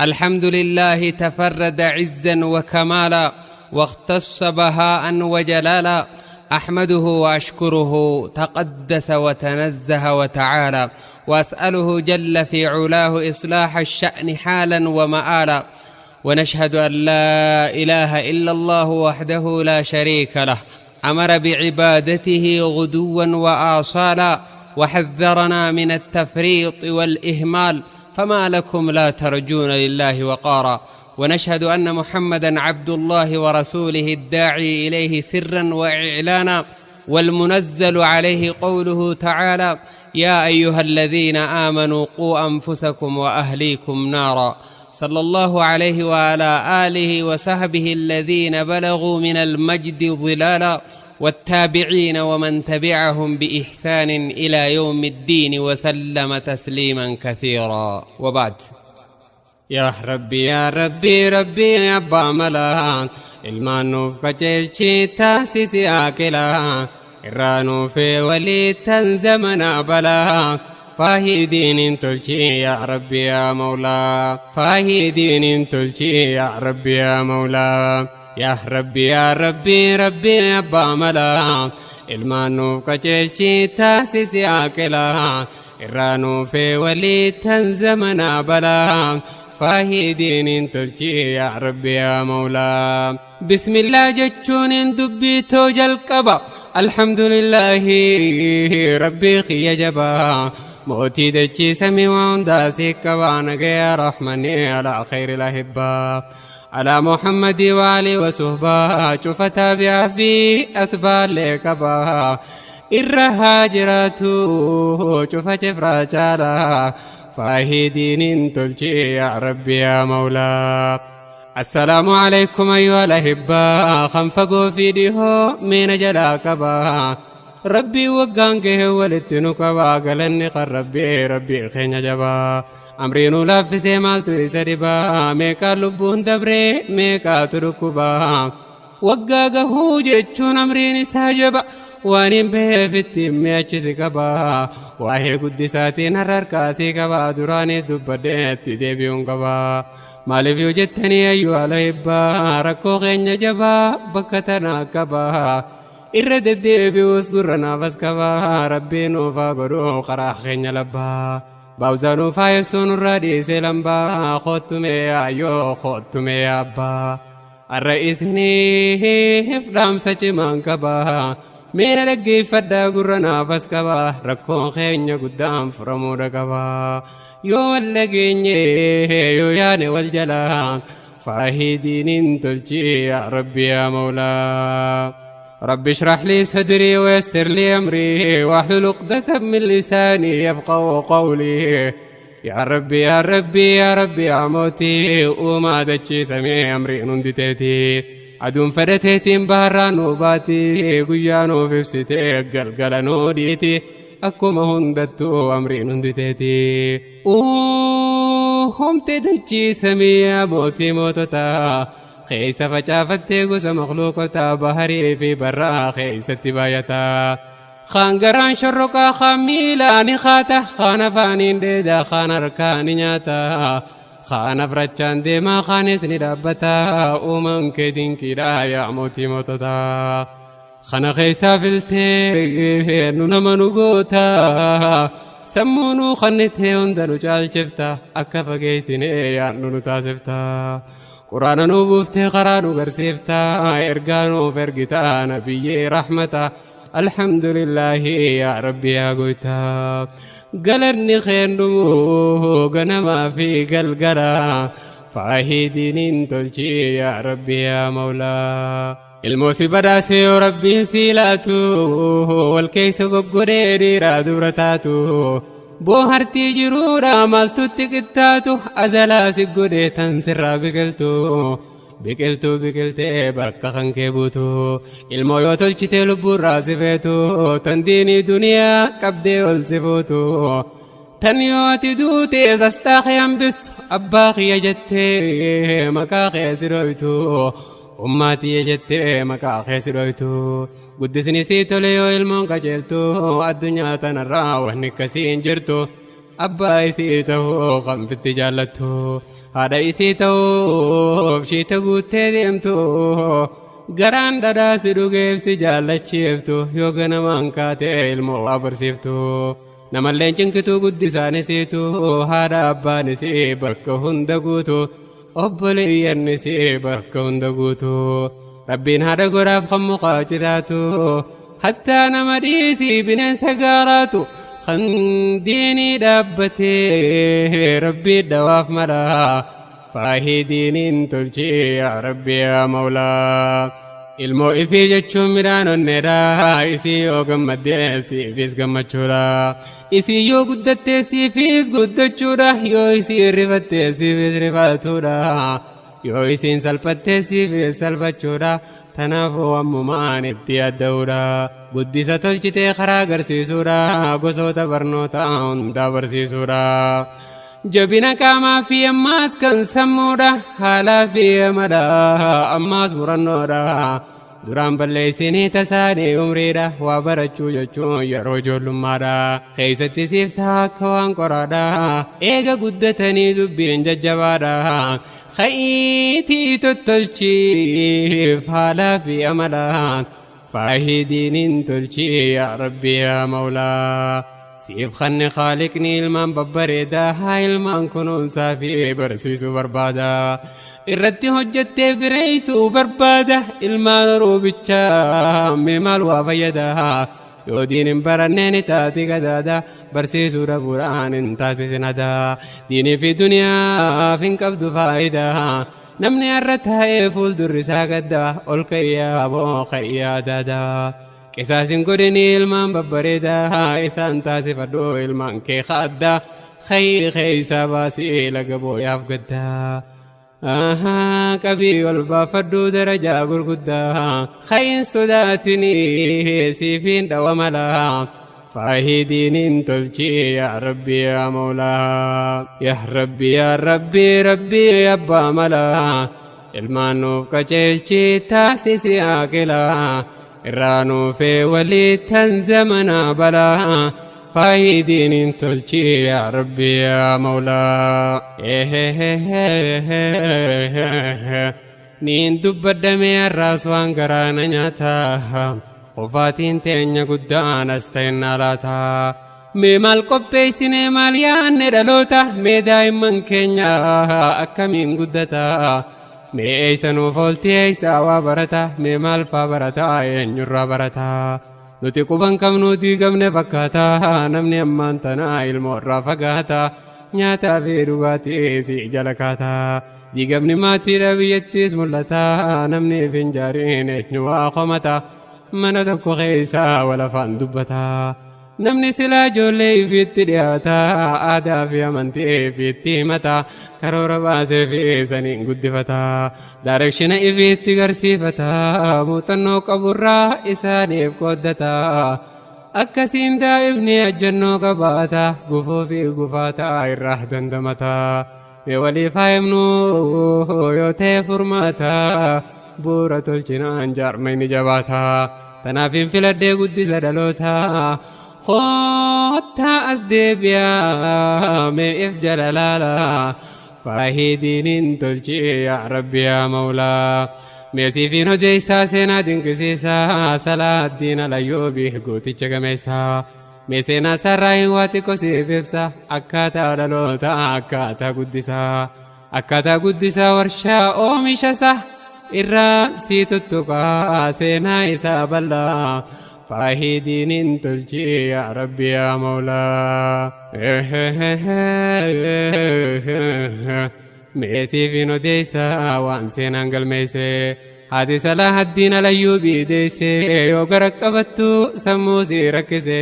الحمد لله تفرد عزا وكمالا واختص بهاء وجلالا، أحمده وأشكره تقدس وتنزه وتعالى، وأسأله جل في علاه إصلاح الشأن حالا ومآلا. ونشهد أن لا إله إلا الله وحده لا شريك له، أمر بعبادته غدوا وآصالا، وحذرنا من التفريط والإهمال، فما لكم لا ترجون لله وقارا. ونشهد أن محمدا عبد الله ورسوله الداعي إليه سرا وإعلانا، والمنزل عليه قوله تعالى: يا أيها الذين آمنوا قوا أنفسكم وأهليكم نارا. صلى الله عليه وعلى آله وصحبه الذين بلغوا من المجد ظلالا، والتابعين ومن تبعهم بإحسان إلى يوم الدين وسلم تسليما كثيرا. وبعد، يا ربي يا ربي ربي يا abbaa malaa, ilmaan nuuf qajeelchi taasisi aaqilaa, irraa nuufee walii tan zamana balaa, faahidiinin tolchi yaa rabbi yaa mawlaa, faahidiinin tolchi yaa rabbi yaa mawlaa. Yaa rabbi yaa rabbi rabbi abbaa malaa, ilmaan nuuf qajeelchi taasisi aaqilaa, irraa nuufee walii tan zamana balaa, faahidiinin tolchi yaa rabbi yaa mawlaa. Bismillah jechuun dubbii too jalqaba. Alhamdulillaahi rabbii kiyya jabaa, mootii dachii samii waa hundaa sii qabaa, nagaya rahmanii alaa khayri lahibbaa, على محمد وآله وصحبه شوف تابع في أتباع لقبا إرها جراتو شوف جبرا جالا فاهدين تلجي يا ربي يا مولا. السلام عليكم أيها الأحبة، خنفقوا في ديهو من جلا كبا ربي وقانقه ولتنو كبا قلني ربي ربي خين جبا amriinuu laaffisee maaltu isa dhibaa, meeqaa lubbuun dabree meeqaatu dhukkubaa, waggaa gahuu jechuun amriin isaa jaba, waan hin beefitti mi'achisi qaba, waa'ee guddisaatiin har'a harkaasii qaba, duraanis dubbadheetti deebi'uun qaba. Maaliif yoo jettanii ayyuu haala hibbaa, rakkoo keenya jabaa bakka tanaa qaba, irra deddeebi'uus gurra naafas qaba, rabbiin nuufaa godhuu karaa keenya labbaa. Baawuzanuu faayibsuun irraa dhiisee lambaa, kottumee ayyoo kottumee abbaa, har'a isiniif dhaamsa cimaan qaba, meena dhaggeeffadhaa gurra naafas qaba, rakkoon keenya guddaan furamuudha qaba yoo wal dhageenye yoo yaane wal jalaa, faahidiinin tolchi yaa rabbi yaa mawlaa. رب اشرح لي صدري ويسر لي أمري واحلل عقدة من لساني يفقهوا قولي. يا ربي يا ربي يا ربي يا موتي وما دتشي سمي أمري نندتيتي aduun fedhateetiin baharraa nuu baati, guyyaa nuuf ibsitee galgala nuu dhiiti, akkuma hundattuu amriin hunditeeti. Humti dachii samii yaa mootii moototaa, keessa facaafattee gosa makluuqotaa, baharii fi barraa keessatti baay'ataa. Kaan garaan shorroqaa, kaan miilaan haata, kaan afaaniin dheedaa, kaan harkaan nyaata. Kaan afrachaan deemaa, kaanis ni dhaabbata, uumaan kee dinqiidha yaa mootii moototaa. Kana keessaa filtee nu nama nu goota, sammuu nu kannitee hunda nu caalchifta, akka fageessinee yaadnu nu taasifta. Quraana nu buuftee karaa nu garsiifta, ergaa nuuf ergita nabiyyee rahmata. Alhamdulillaahi yaa rabbi yaa goytaa. Galanni keendumu ganamaa fi galgala, faahidiinin tolchi yaa rabbi yaa mawlaa. Ilmoo si badhaasee yoo rabbiin si laatu, wal keessa goggodhee dhiiraa dubra taatu, boohartii jiruudha maaltutti qixxaatu, azalaa si godhee tan sirraa biqiltu. Biqiltuu biqiltee bakka kan kee buutu, ilmoo yoo tolchitee lubbuurraa si feetu, tan diinii duniyaa qabdee ol si fuutu, tan yoo ati duute sastaa kee hambistu, abbaa kiyya jettee maqaa kee si dhoytu, ummaa tiyya jettee maqaa kee si dhoytu, guddisni sii tole yoo ilmoon qajeeltu, addunyaa tanarraa wanni akkasii hin jirtu. Abbaa isii ta'uu kan fitti jaallattu, haadha isii ta'uuf shiita guuttee deemtu, garaan dhadhaa si dhugeef si jaallachiiftu, yoo ganamaan kaatee ilmoo waa barsiiftu, namalleen cinqituu guddisaan isiitu, haadha abbaan isii bakka hunda guutu, obboleeyyan isii bakka hunda guutu. Rabbiin haadha goraaf kan mukaa jiraatu, hattaa nama dhiisii bineensa gaaraatu kan diinii dhaabbatee Rabbii dhawaaf mala. Faahii diiniin tolchii yaa Rabbi yaa Mawlaa. Ilmoo ifii jechuun midhaan onneedha. Isii yoo gammaddee siifis gammachuudha. Isii yoo guddattee siifis guddachuudha. Yoo isii rifattee siifis rifatuudha. Yoo isiin salphattee siifis salphachuudha. Tanaafuu ammumaan itti adda'uudha. Guddisa tolchitee karaa agarsiisuudha. Gosoota barnootaa hundaa barsiisuudha. Jabina qaamaa fi ammaas kan sammuudha. Haalaa fi amala ammaas murannoodha. Duraan balleessinii tasaanii umriidha. Waa barachuu jechuun yeroo ijoollummaadha. Keessatti siif ta'a akka waan qoraadha. Eega guddatanii dubbiin jajjabaadha. Ka'iitii tottolchiif haalaa fi amala. Faahii diiniin tolchii yaa Rabbi yaa Mawlaa. Siif kanni Khaaliqni ilmaan babbareedaa, haa ilmaan kunuunsaa fi barsiisuu barbaada. Irratti hojjettee fireessuu barbaada. Ilmaan horuu bichaa mee maal waa fayyada? Yoo diin hin barannee ni taati gadaada. Barsiisuu dhabuudhaan hin taasisin hadaa. Diinii fi duniyaaf hin qabdu faayidaa. Namni har'a taa'ee fuuldurri isaa gadda. Ol ka'ii aboo ka'ii yaadaadaa. Qisaasin godhini ilmaan babbareedaa, isaan taasifadhu ilmaan kee addaa, khayri keeysaa baasii laga booyaaf gaddaa. Qabii ol baafadhu darajaa gurguddaa, khayin sodaatinii siifiin dhawa malaa. Faahii diiniin tolchii yaa Rabbi yaa Mawlaa. Yaa Rabbi yaa Rabbi Rabbi abbaa malaa. Ilmaan nuuf qajeelchii taasisi aqilaa. Irraa nuufee walii tan zamanaa balaa. Faahii diiniin tolchii yaa Rabbi yaa Mawlaa. Niin dubbadhamee har'aas waan garaa na nyaataa. Qofaatiin teenya guddaan as ta'inna laata. Mee maal qopheessinee maal yaanne dhaloota? Mee daa'imman keenya akkamiin guddata? Mee eessa nuuf oolti, eessa waa barata? Mee maal faa barata, eenyurraa barata? Nuti quban qabnu diigamne fakkaata. Namni ammaan tanaa ilmoorraa fagaata. Nyaataa fi dhugaatii si jala kaata. Diigamni maatiidha biyyattiis mul'ata. Namni finjaariin eenyu waa komata. Mana tokko keessaa wal afaan dubbata. Namni silaa ijoollee ifiitti dhiyaata. Aadaa fi amantii ifiitti himata. Karoora baasee fi saniin guddifata. Daarekshina ifiitti garsiifata. Muuxannoo qaburraa isaaniif qooddata. Akkasiin daa'imni ajjannoo qabaata. Gufuu fi gufaataa irraa dandamata. Mee waliif haa himnu yoo ta'e furmaata. Bu'uura tolchinaan jaarmayni jabaata. Tanaaf hin filadhee guddisa dhaloota. Koottaa as deebi'aa mee if jala laala. Faahii diiniin tolchii yaa Rabbi yaa Mawlaa. Mee siifiin odeessaa seenaa dinqisiisaa, Salaaddiin Alayyoobii gooticha gameessaa. Mee seenaa sarraa hin waa xiqqoo siif ibsa, akkaataa dhaloota, akkaataa guddisaa. Akkaataa guddisaa warshaa oomisha isaa irraa sii tuttuqaa seenaa isaa bal'aa. Faahii diiniin tolchii yaa Rabbi yaa Mawlaa. Mee siifin odeessaa waan seenaan galmeesse. Haati Salaahaddiin Alayyuubii deesse, yoo gara qabattu sammuu sii rakkise.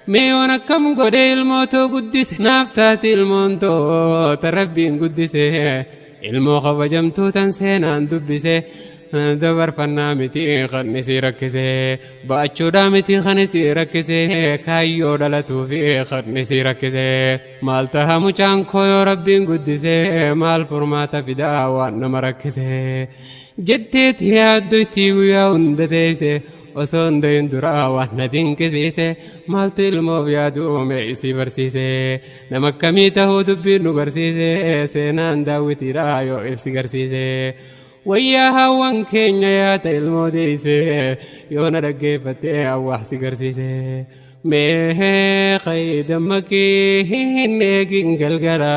Mee yoon akkam godhee ilmoo too guddise, naaf taati ilmoon too ta Rabbiin guddise. Ilmoo kabajamtuu tan seenaan dubbise. Dabarfannaa miti kan isii rakkise. Ba'achuudhaa miti kan isii rakkise. Kaayyoo dhalatuu fi kan isii rakkise. Maal taha mucaan koo yoo Rabbiin guddise? Maal furmaata fidaa waan nama rakkise? Jetteeti yaaddu itti guyyaa hunda teesse. Osoo hin dahin duraa waan na dinqisiise maaltu ilmoof yaadu uume isii barsiise. Nama akkamii tahuu dubbiin nu barsiise seenaan daawwitiidha yoo ibsi garsiise. Wayyaa hawwan keenya yaata ilmoo deeyse yoo na dhaggeeffatte awwaah si garsiise. Mee qaydammaqii hin eegin galgala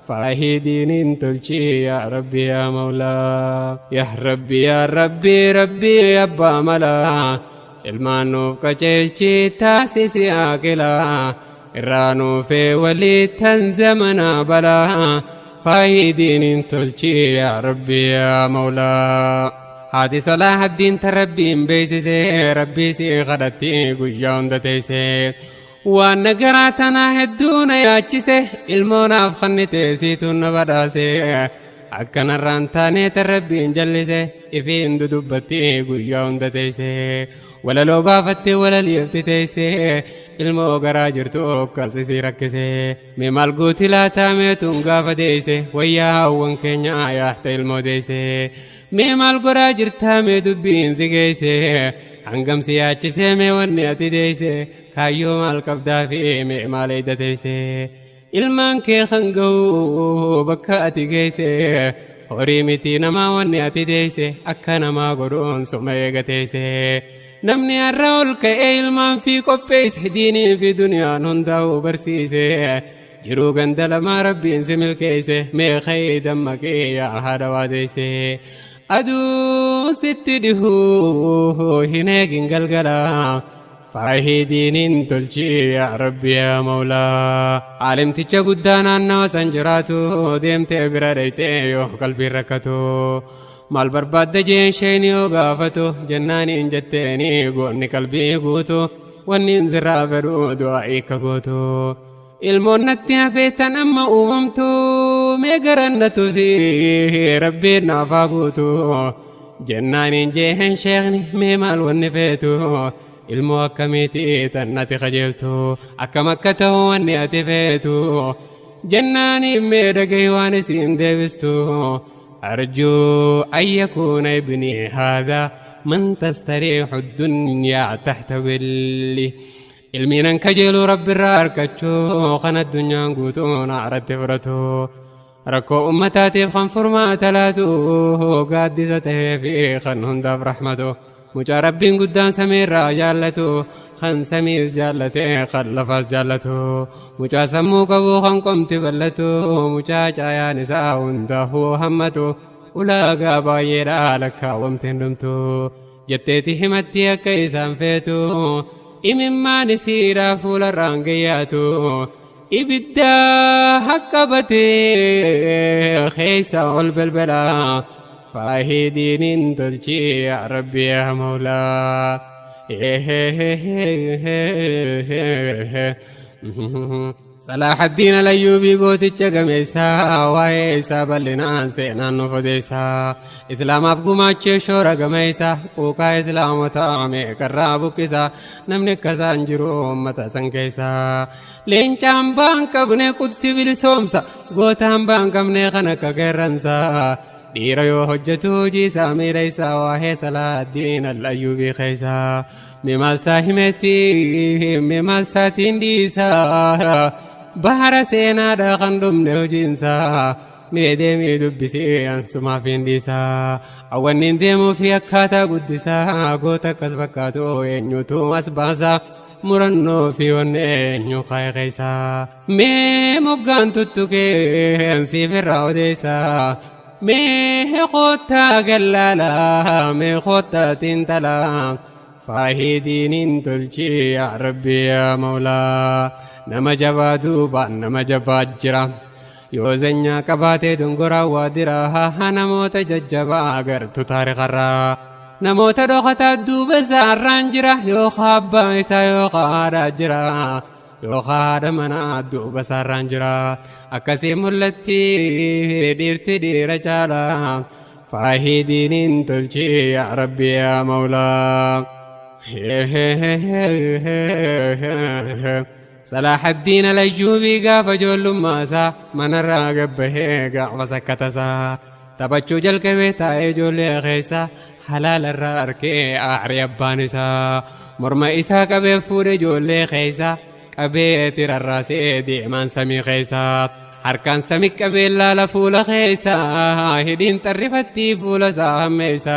faahii diiniin tolchi yaa rabbi yaa mawlaa. Yaa rabbi yaa rabbi rabbi abbaa malaa ilmaan nuuf qajeelchi taasisi aqilaa irraa nuufee walii tan zamanaa balaa faahii diiniin tolchi yaa rabbi yaa mawlaa. Haati Salaahaddiin ta rabbiin beeksise rabbii si kadhatti guyyaa hunda teessee waan nagaraa tanaa hedduu na yaachise ilmoonaaf kannite siitu na badhaase akkanarraan taanee ta rabbiin jallise ifiin dudubbatti guyyaa hunda teessee walaloo baafattee walaliifti teessee ilmoo garaa jirtu akkasisii rakkise mee maal gooti laataa meetuun gaafa deeyse wayyaa hawwan keenya yaahta ilmoo deeyse mee maal godhaa jirtaa mee dubbiin si geeyse hangam si yaachisee mee wanni ati deeyse kaayyoo maal qabdaa fi mee maal eeyda teeyse ilmaan kee kan ga'u bakka ati geeyse horii miti namaa wanni ati deeyse akka namaa godhuun suma eega teeyse namni har'a ol ka'ee ilmaan fi qopheeyse diinii fi duniyaan hundaa'uu barsiise jiruu ganda lamaa rabbiin si milkeeyse mee ka'ii dammaqii yaa haadha waa deeyse aduu sitti dhihuu hin eegin galgala faahii diiniin tolchi yaa rabbi yaa mawlaa. Aalimticha guddaa naannawa san jiraatu deemtee bira dhayxee yoo qalbiin rakkatu maal barbaadda jeen sheen yoo gaafatu jennaaniin jetteeni goonni qalbii guutu wanni sirraa fedhu du'aa hiika gootu. Ilmoon natti hafee tan amma uumamtu mee garannatu fi rabbiin naaf haa guutu jennaaniin jeen sheekni mee maal wanni feetu ilmoo akkamiiti tan nati qajeeltu akkam akka ta'u wanni ati feetu jennaaniin mee dhagahi waan isiin deebistu أرجو أن يكون ابني هذا من تستريح الدنيا تحت ظله ilmiinan kajeeluu rabbi irraa argachuu kan addunyaan guutuun aaratti fudhatu rakkoo ummataatiif kan furmaata laatu gaaddisa tahee fi kan hundaaf rahmatu mucaa rabbiin guddaan samiirraa jaallatu kan samiis jaallate kan lafaas jaallatu mucaa sammuu qabu kan qomti bal'atu mucaa caayaan isaa hundaafuu hammatu ulaagaa baay'eedha lakkaawwamte hundumtu jetteeti himatti akka isaan feetu imimmaan isiidhaa fuularraan gayyaatu ibidda hakka batee keessa ol balbala faahii diiniin tolchi yaa rabbi yaa mawlaa. Salaaxaddiin Alayyuubii gooticha gameessaa waa'ee isaa bal'inaan seenaan nuuf odeessaa Islaamaaf gumaachee shoora gameessa quuqaa islaamotaa meeqarraa buqqisa namni akkasaan jiru uummata san keessa leencaan baan qabne qudsi bilisoomsa gootaan baan qabne kan akka qeerransaa dhiira yoo hojjetu hojii isaa miira isaa waa'ee Salaaxaddiin Alayyuubii keessa mee maal saa himetti mee maal saatiin dhiisaa bahara seenaadha kan dhumne hojiinsaa mee deemii dubbisee ansumaaf hin dhiisaa hawwanniin deemuu fi akkaataa guddisaa goota akkas fakkaatu eenyutu as baasaa murannoo fi wanni eenyu kaa'e keessaa mee moggaan tuttuqee ansiif irraa odeessaa mee koottaa gallaalaa mee koottaa xiinxalaa faahii diiniin tolchi yaa rabbi yaa mawlaa nama jabaa duubaan nama jabaa jira yoo zanyaa qabaatee dongoraa waa dira namoota jajjabaa agartu taarikarraa namoota dhokataa duuba isaarraan jira yookaan abbaan isaa yookaan haadhaa jira yookaan haadha manaa duuba isaarraan jira akkasii mul'atti dhiirti dhiira caalaa faahii diiniin tolchi yaa rabbi yaa mawlaa. Salaaxaddiin Alayyuubii gaafa ijoollummaa isaa manarraa gabbahee gaafa sakkatasaa taphachuu jalqabee taa'ee ijoollee keessa Halaala irraa arkee aaree abbaan isaa. Morma isaa qabee fuudhe ijoollee keessa. Qabeeti rarraasee deemaan samii keessa. Harkaan sami qabee laala fuula keessa. Hidhiin xarrifattii fuula isaa hammeessa.